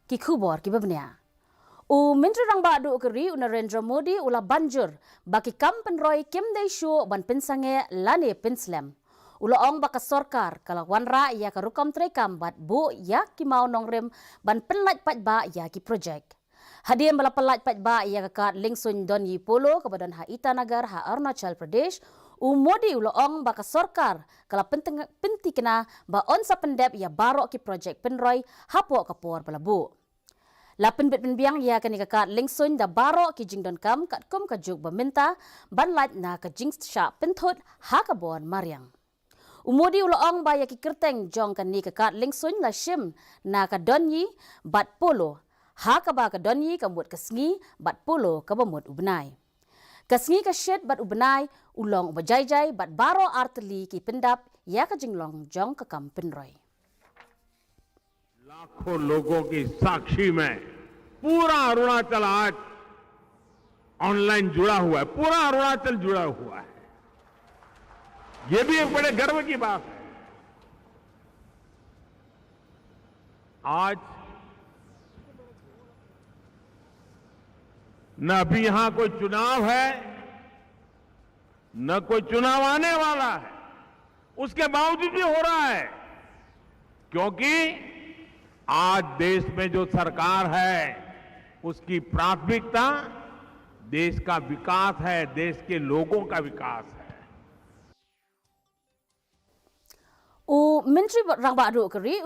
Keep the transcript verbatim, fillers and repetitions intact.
Ki khubor kiba bniah. U Myntri Rangbah Duh ka ri u Narendra Modi u la ban jur ba ki kam pynroi kim dei shuh ban pynsangeh lane pynslem. U la ong ba ka sorkar ka la wanrah ïa ka rukom treikam bad buh ïa ki mawnongrim ban pynlait paidbah ïa ki projek. Hadien ba la pynlait paidbah ïa ka kad liengsuiñ Donyi Polo kaba don ha Itanagar ha Arunachal Pradesh, u Modi u la ong ba ka sorkar ka la pynthikna ba yn sa pyndep ïa baroh ki projek pynroi hapoh ka por ba la buh. La pynbit pynbiang ïa kane ka kad liengsuiñ da baroh ki jingdonkam katkum ka juk ba mynta ban lait na ka jingshah pynthut ha ka bor mariang. U Modi u la ong ba ïa ki kyrteng jong kane ka kad liengsuiñ la shim na ka Donyi bad Polo, ha kaba ka Donyi ka mut ka sngi bad Polo kaba mut u bnai. Ka sngi ka shit bad u bnai u long uba jai jai bad baroh artylli ki pyndap ïa ka jinglong jong ka kam pynroi. लाखों लोगों की साक्षी में पूरा अरुणाचल आज ऑनलाइन जुड़ा हुआ है। पूरा अरुणाचल जुड़ा हुआ है। ये भी एक बड़े गर्व की बात है। आज न अभी यहां कोई चुनाव है, न कोई चुनाव आने वाला है, उसके बावजूद भी हो रहा है, क्योंकि आज देश में जो सरकार है, उसकी प्राथमिकता देश का विकास है, देश के लोगों का विकास है। U Myntri Rangbah Duh ka ri